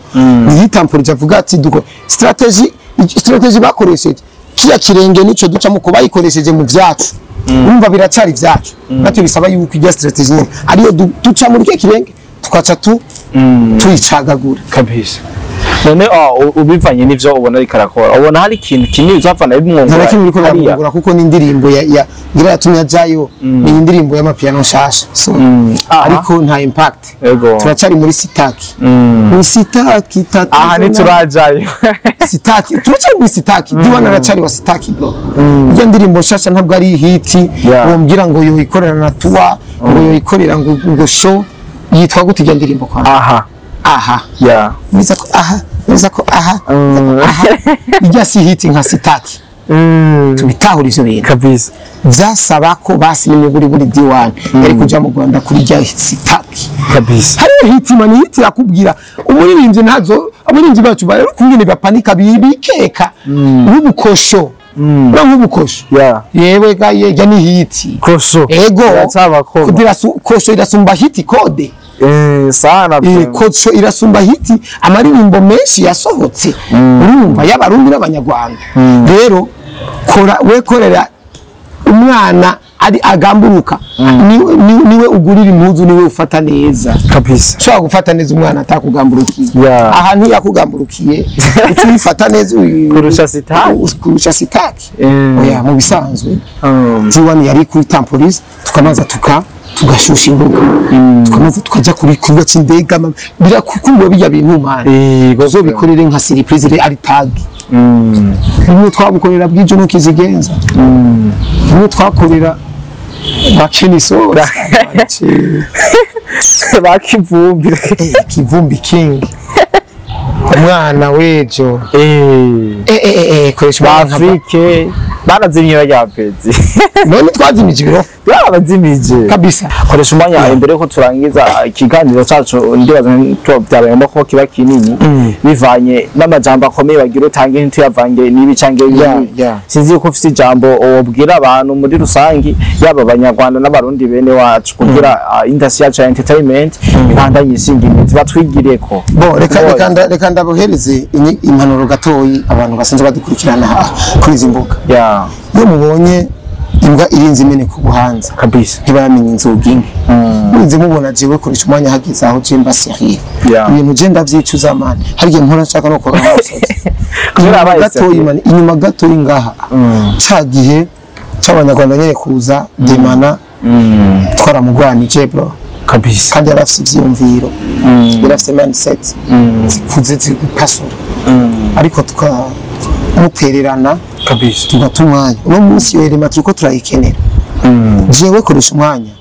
yitamporije avuga ati duko strategy bakoresheje kiriya kirenge nico ducamo ko bayikoresheje mu byacu, urumva biracyari ibyacu, natwe bisaba yuko ijya strategy nyene ariyo duca muri kiriya kirenge tukaca tuyicagagura. Kabisa. None ubivanye n'ivyo ubona ariko arakora, ubona hari ikintu kinini uzavana bimwungura? Nta na kimwe uriko hariya? biramwungura, kuko n'indirimbo ya ngira yatumye ajayo ni indirimbo y'amapiano nshasha, so ariko nta impact. Ego. Turacyari muri sitaki, muri sitaki tatu. Aha ntiturajayo. Sitaki, turacyari muri sitaki. D1 aracari wa sitaki bro. Iyo ndirimbo nshasha ntabwo ari hiti wombwira ngo yoyikorera na tuwa ngo yoyikorera ngo show yitwa gute iyo ndirimbo kwa Aha. aha niza ko aha, niza ko aha, aha ijya si hiti nka sitaki. Tubitahura ivyo bintu. Kabisa. Vyasaba ko basi n'imiguri buri D1 yari kuja mu Rwanda kuri rya sitaki. Kabisa. Hariyo hiti mani, hiti yakubwira umuririmbyi ntazo, abaririmbyi bacu bari kungene bapanika bibikeka n'ubukosho. Ura nk'ubukosho. Yewe ga yeja ni hit. Kosho. Ego. Iracabakoma. Kudira kosho irasumba hit kode. Sana. Kosho irasumba hit amaririmbo menshi yasohotse. Urumva y'abarundi n'abanyarwanda. Rero kora we korera umwana ari agamburuka niwe ugurira impuzu niwe ufata neza. Kabisa. Ushobora gufata neza umwana atakugamburukiye. Ahantu yakugamburukiye ucifata neza kurusha sitaki. Kurusha sitaki. Oya mu bisanzwe. T1 yari kuri Temporis tukamaza tugashusha imbuga. Tukamaza tukaja kuri kibuga c'indege birakukumbuye bijya bintu man. Uzobikorere nka surprise ari tag. Bimwe twabukorera bw'ejo no kizigenza. Bimwe twakorera bakiniso bakivumbi Kivumbi King umwana wejo koresha Afrique barazimye bajya pezi none twazimije ibiro barabazimije kabisa. Koresha umwanya imbere ko turangiza ikiganiro cacu ndibaza byabaye ngombwa ko kiba kinini bivanye n'amajambo akomeye bagira utange ntituyavange n'ibi cange sinzi ko ufite ijambo wobwira abantu muri rusangi yaba abanyarwanda n'abarundi bene wacu kugira industry yacu ya entertainment ibandanye ishinga imizi batwigireko. Bo reka ndabohereze impanuro gatoyi abantu basanzwe badukurikirana kuri izi mbuga. Iyo mubonye imbwa irinze imeneka ubuhanza kabisa ntibaramenya inzoga imwe. Murinze mubona jewe koresha umwanya hageze aho je mba sérieux. Ibintu je ndavyicuza man hari igihe mpora nshaka no kora gatoyi man inyuma gatoyi ngaha ca gihe c'abanyarwanda nyene kuza demana twaramugwanije bro kabisa kandi yarafise ivyiyumviro yarafise mindset zikuze zigupasura ariko tukamutererana kabisa tugata umwanya. Uno munsi iyo elema turiko turayikenera. Jewe koresha umwanya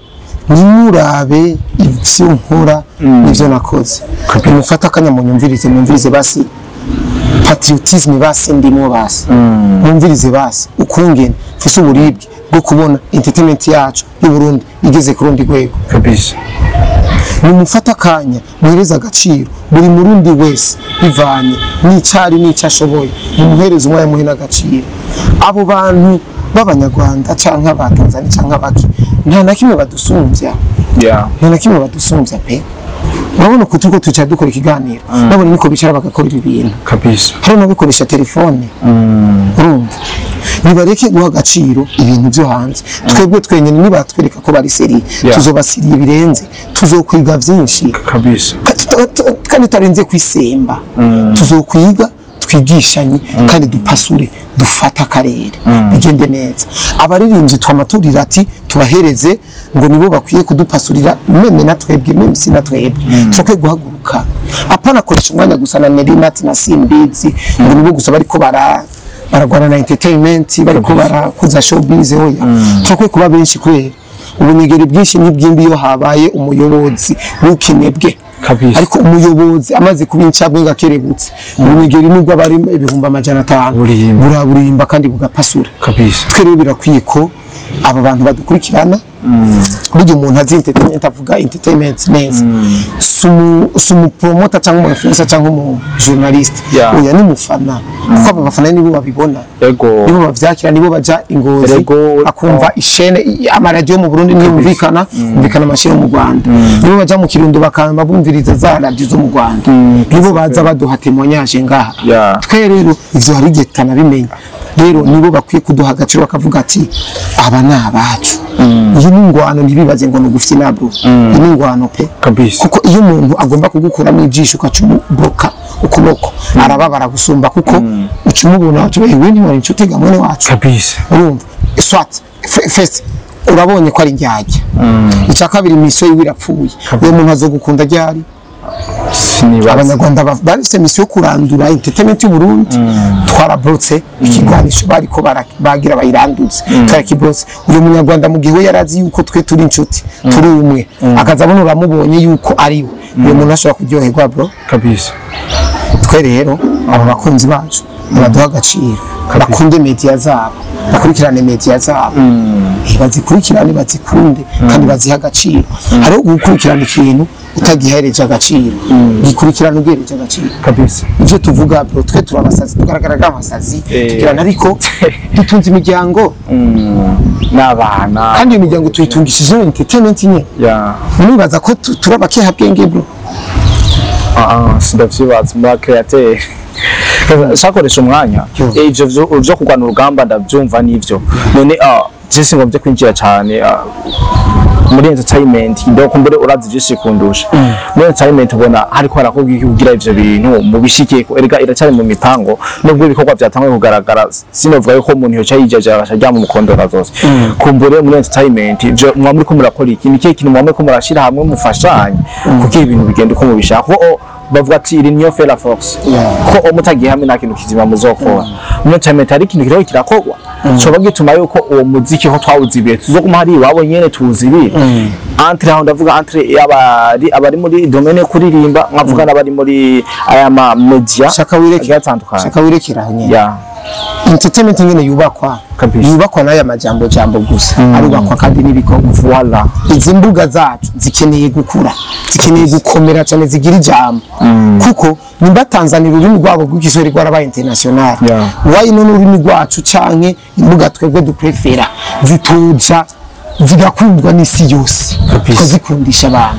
nimurabe ivyo nkora n'ivyo nakoze nimufate akanya munyumvirize mwumvirize basi patriotisme basi ndimo basi mwumvirize basi ukungene mfise uburibwe bwo kubona entertainment yacu y'u Burundi igeze ku rundi rwego kabisa. Nimufate akanya muhereze agaciro buri murundi wese bivanye n'icari n'ico ashoboye mumuhereze umwanya muhe n'agaciro. Abo bantu b'abanyarwanda canke abatanzania canke abaki nta na kimwe badusumbya. Nta na kimwe badusumbya pe. Urabona ko turiko twicara dukora ikiganiro nabona niko bicara bagakora ibi bintu kabisa. Hari n'abikoresha telefone. Urumva nibareke guha agaciro ibintu byo hanze. Twebwe twenyene nibatwereka ko bari seri tuzobasiriye birenze tuzokwiga vyinshi kabisa kandi tutarenze kwisemba. Tuzokwiga twigishanye kandi dupasure dufata akarere bigende neza. Abaririmbyi twamaturira ati tubahereze ngo nibo bakwiye kudupasurira meme na twebwe meme si na twebwe tsoke guhaguruka apana koresha umwanya gusa na Nerinati na Simbizi ngo nibo gusa bariko baragwana na entertainment bariko barakuza showbiz. Oya tsoke kuba benshi kubera ubunyegeri bwinshi n'ibwimbi iyo habaye umuyobozi bukinebwe kabisa. Ariko umuyobozi amaze kuba incabwe ngakerebutse ubunyegeri nubwo abari 500,000 buraburimba kandi bugapasura kabisa. Twe rero birakwiye ko aba bantu badukurikirana burya umuntu azi entertainment avuga entertainment neza sumu promoter cyangwa umu influencer cyangwa umu journalist oya ni mufana kuko aba bafana nibo babibona nibo bavyakira nibo baja ingozi akumva ishene amaradio mu Burundi ntiyumvikana umvikana amashene mu Rwanda nibo baja mu Kirundo bakamba bumviriza za radio zo mu Rwanda nibo baza baduha témoignage ngaha. Twe rero ivyo hari igihe tutanabimenya. Rero nibo bakwiye kuduha agaciro bakavuga ati aba ni abacu. Iyi ni ingwano ntibibaze ngo nugufite nabwo. Iyi ni ingwano pe kabisa. Kuko iyo umuntu agomba kugukuramo ijisho ukacumubloka ukuboko arababara gusumba kuko ucumubona uti wewe ntiwari inshuti ga mwene wacu kabisa. Urumva swat first urabonye ko ari indyarya. Icya kabiri misiyo yiwe irapfuye. Uwo muntu azogukunda ryari? Abanyarwanda bafite misiyo kurandura entertainment y'u Burundi twarabrotse ikigwanisho bariko bagira bayirandutse twarakibrotse. Uyu munyarwanda mu gihe we yarazi yuko twe turi inshuti turi umwe akaza abona uramubonye yuko ari we uyu muntu ashobora kuryoherwa bro kabisa. Twe rero abo bakunzi bacu baduha agaciro bakunde media zabo Bakurikirane media zabo. Bazikurikirane, bazikunde kandi bazihe agaciro. Hariho gukurikirana ikintu utagihereje agaciro, gikurikirana ugihereje agaciro. Kabisa. Ivyo tuvuga, bro, twe turabasazi, tugaragara nk'abasazi, tugirana, ariko dutunze imiryango. N'abana. Kandi iyo miryango tuyitungishije entertainment nyene. Nibaza ko tuba abakehabwenge, bro? Ah ah, sindavyibaza, muri créateur shakoresha umwanya. Yo. Ivyo vyo kurwana urugamba ndavyumva n'ivyo. None je singombye kwinjira cyane muri entertainment, ndo kumbure urazi vyinshi kundusha muri entertainment. Ubona hariko harakubwira iki kugira ivyo bintu mubishike ko erega iracyari mu mipango, nubwo ibikorwa byatanguye kugaragara, sinovuga yuko umuntu yoca yijaja agasha mu mukondora zose. Kumbure muri entertainment ivyo mwa muri ko murakora iki, ni kihe kintu mwa muri ko murashira hamwe mufashanye kugira ibintu bigende uko mubishaka? Kuko bavuga ati l'union fait la force, ko mutagiye hamwe nta kintu kizima muzokora. Muri entertainment hari ikintu kiriko kirakorwa coba gituma yuko uwo muziki ko twawuzibiye tuzoguma hari iwabo nyene tuwuzibire, entre aho ndavuga entre abari muri domaine yo kuririmba, nkavuga n'abari muri aya ma media Shaka wireke. agiye atandukanye. Shaka wirekera aho nyene. Entertainment nyene yubakwa, yubakwa n'aya majambo jambo gusa, arubakwa kandi n'ibikorwa. Voilà. Izi mbuga zacu zikeneye gukura, zikeneye gukomera cyane, zigira ijambo, kuko nimba Tanzania ururimi rwabo rw'igiswahili rwarabaye international, why none ururimi rwacu canke imbuga twebwe duprefera zituja zigakundwa n'isi yose, tukazikundisha abantu?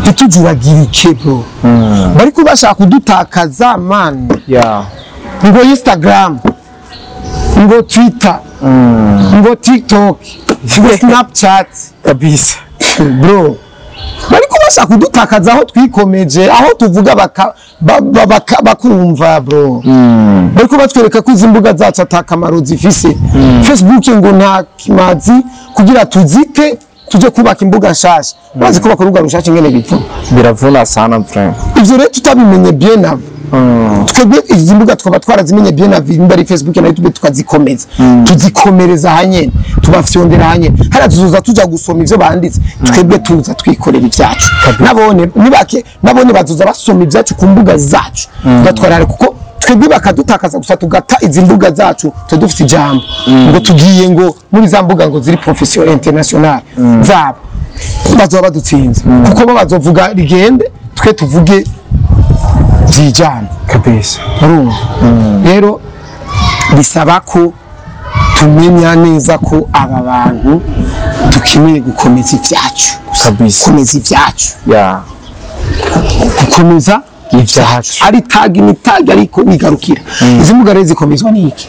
Ntitujuragirike, bro. Bariko bashaka kudutakaza, man. Ngo Instagram, ngo Twitter, ngo TikTok, ngo Snapchat. Bro, bariko bashaka kudutakaza aho twikomeje, aho tuvuga bakumva, bro. Bariko batwereka ko izi mbuga zacu atakamaro zifise, Facebook ngo nta kimazi, kugira tuzike tuje kubaka imbuga nshasha. Bazi kubaka urubuga rushasha ingene bipfa? Biravuna sana, vraiment. Ivyo rero tutabimenye bien avant, twebwe izi mbuga twaba twarazimenye bien avant, nimba ari Facebook na YouTube, tukazikomeza, tuzikomereza hanyene, tubafyondera hanyene, hariya tuzoza tuja gusoma ivyo banditse, twebwe tuza twikorera ivyacu. Nabone nibake, nabone bazoza basoma ivyacu ku mbuga zacu, batwarare, kuko twebwe bakadutakaza gusa tugata izi mbuga zacu, tuba dufite ijambo, ngo tugiye ngo muri za mbuga ngo ziri professionnel international zabo, bazoba badutsinze, kuko bo bazovuga rigende, twe tuvuge byijana. Urumva rero bisaba ko tumenya neza ko aba bantu dukeneye gukomeza ibyacu. Gukomeza ibyacu, gukomeza Ibyacu. Ari tag ni tag, ariko wigarukira izi mbuga rero zikomezwa n'iki?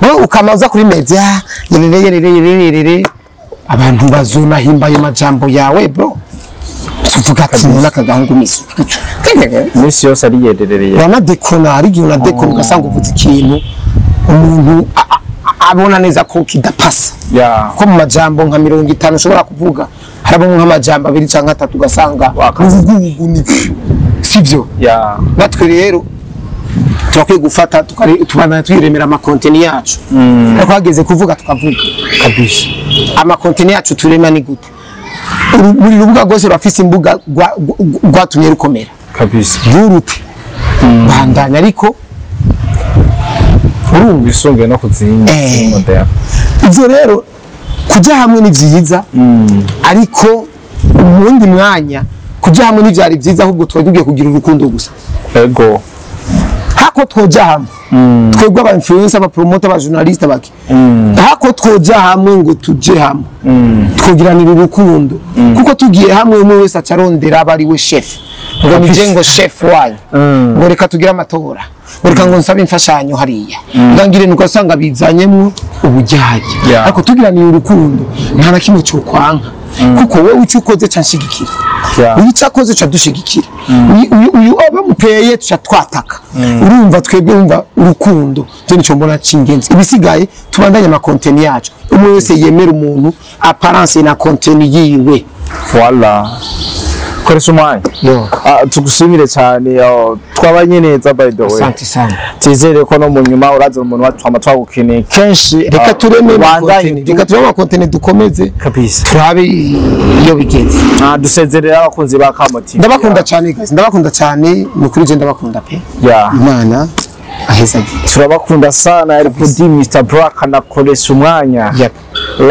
Wowe ukamaza kuri media yerere yerere yerere yerere, abantu bazonahimba ayo majambo yawe, bro. Tuvuga ati none aka gahungu misi Iminsi yose ari yerereye. Uranadekona, hari igihe unadekona ugasanga uvuze ikintu umuntu abona neza ko kidapasa, ko mu majambo nka 50 ushobora kuvuga harabamo nk'amajambo abiri cyangwa atatu ugasanga ubugugu ni sibyo. Natwe rero turakwiye gufata tubandanya twiremera amakonteni yacu, ariko hageze kuvuga tukavuga. Amakonteni yacu turema ni gute? Buri rubuga rwose rurafise imbuga rwatumye rukomera. Nturute, bandanya, ariko urumva Wisumbuye no kuzindi model. Ivyo rero kujya hamwe ni vyiza, ariko mu wundi mwanya kujya hamwe ntivyari vyiza, ahubwo twari tugiye kugira urukundo gusa. Hako twoja hamwe twebwe aba influencer, aba promoter, aba journaliste, baki, hako twoja hamwe ngo tuje hamwe twogiranira urukundo, kuko tugiye hamwe umwe wese acarondera aba ari we chef, ngo nije ngo chef wanyu, ngo reka tugire amatora, ngo reka ngo nsabe imfashanyo hariya, ngo ngire, nuko asanga bizanyemwo ubujyajya. Ariko tugiranira urukundo nta na kimwe cyo kwanka, kuko wowe icyo ukoze canshigikira, uyu icyo akoze ca dushigikira, uyu bamuteye tuca twataka. Urumva twebwe, wumva urukundo cyo nico mbona c'ingenzi. Ibisigaye tubandanye amakonteni yacu, umwe wese yemera umuntu apparence na contenu yiwe. Voilà. Koresha umwanya. Yo. Ah, tugushimire cyane, twabanye neza, by the way. Asante sana. Twizere ko no mu nyuma uraza, umuntu wacu twama twagukeneye kenshi. Reka tureme wandanye amakonteni, reka tureme amakonteni, dukomeze, turabe iyo bigeze. Dusezerera abakunzi ba Kamo TV. Ndabakunda cyane, guys, ndabakunda cyane, ni kuri je ndabakunda pe. Imana. Aheza agiye. Turabakunda sana. Yari Kodi Mr Black anakoresha umwanya. Yep.